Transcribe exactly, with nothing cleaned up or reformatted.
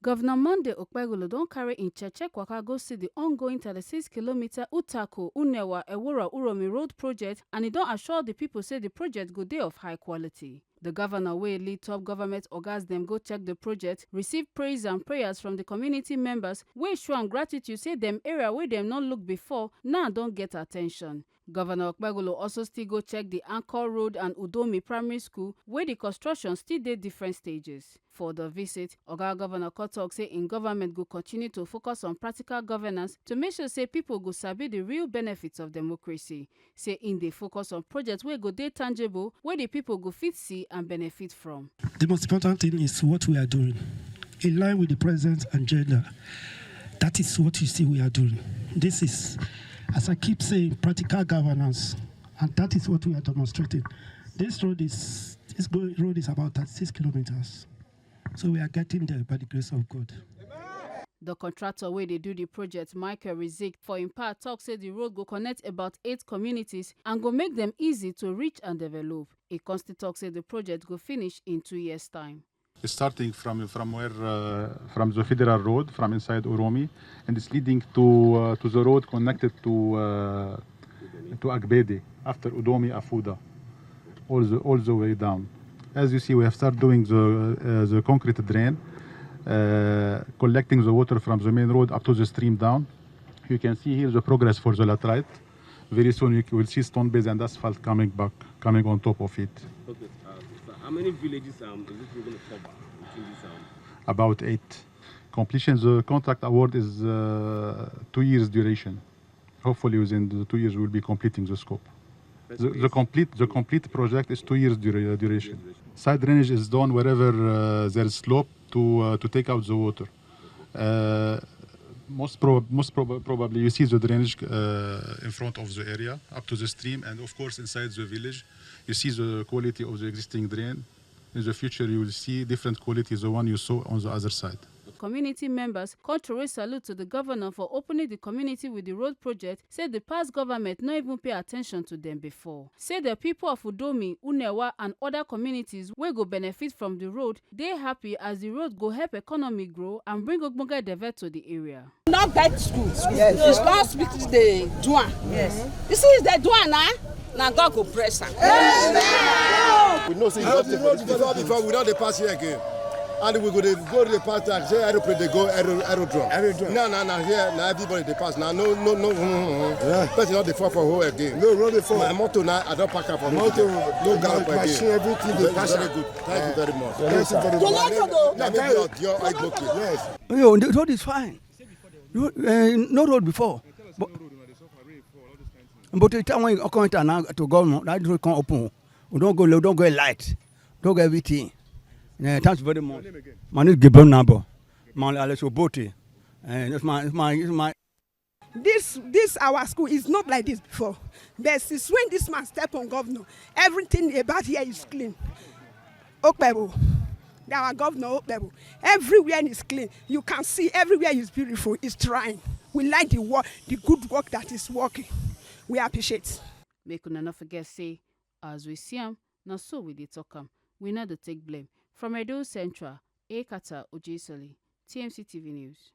Governor Monday Okpebholo don carry im check waka go see the ongoing thirty-six kilometer Utako Unewa Ewora Uromi road project, and e don assure the people say the project go dey of high quality. The governor, wey lead top government ogas dem go check the project, receive praise and prayers from the community members, wey show am gratitude say dem area wey dem no look before now don get attention. Governor Okpebholo also still go check the Anchor Road and Udomi Primary School, wey the construction still dey different stages. For the visit, Oga Governor come talk say im government go continue to focus on practical governance to make sure say people go sabi the real benefits of democracy. Say im dey focus on projects wey go dey tangible, wey the people go fit see and benefit from. The most important thing is what we are doing in line with the president's agenda. That is what you see we are doing. This is, as I keep saying, practical governance, and that is what we are demonstrating. This road is, this go- road is about thirty-six kilometers. So we are getting there by the grace of God. The contractor wey dey do the project, Michael Rizik, for im part talk say the road go connect about eight communities and go make them easy to reach and develop. E come still talk say the project go finish in two years' time. Starting from from where uh, from the federal road from inside Uromi, and it's leading to uh, to the road connected to uh, to Agbede after Udomi Afuda, all the all the way down. As you see, we have started doing the uh, the concrete drain, uh, collecting the water from the main road up to the stream down. You can see here the progress for the laterite. Very soon you will see stone base and asphalt coming back, coming on top of it. Okay, uh, so how many villages um, is it going to cover within this? Um... About eight. Completion, the contract award is uh, two years duration. Hopefully, within the two years, we'll be completing the scope. The, the complete the complete project is two years dura- duration. Side drainage is done wherever uh, there is slope to uh, to take out the water. Uh, most prob- most prob- probably you see the drainage uh, in front of the area up to the stream, and of course inside the village, you see the quality of the existing drain. In the future, you will see different quality the one you saw on the other side. Community members come throw salute to the governor for opening the community with the road project, say the past government no even pay attention to them before. Say the people of Udomi, Unewa and other communities wey go benefit from the road dey happy, as the road go help economy grow and bring ogbonge development to the area. No get school. Yes. It's not speak the do am. Yes. You see, if they do am now, na God go bless am. We know say you don take money before before we don dey pass here again, and we go dey go dey pass like say aeroplane dey go aero aerodrome. Aerodrome. Now na na here na everybody dey pass na no no no. Person no dey fall for hole again. No no dey fall. My motor na I don pack am for motor. No gallop again. Machine, everything dey pass am. Very good. Thank you very much. Thank you very much. Tomato though. Na me be Odio Igboke. Yes. Yo, the road is fine. Road, uh, no road before. But, but the time when you come enter now to government, that road can't open. We don't go low, don't go light, don't go everything. Uh, thanks very much. My name is Gabriel Nabo. My Alex Obote. Uh, that's my, that's my, that's my. This this our school is not like this before. But since when this man step on governor, everything about here is clean. Okpebholo, our governor Okpebholo, everywhere is clean. You can see everywhere is beautiful. It's trying. We like the work, the good work that is working. We appreciate. Make una no forget say, as we see am, na so we dey talk am. We no dey take blame. From Edo Central, Ekata Ojesoli, T M C T V News.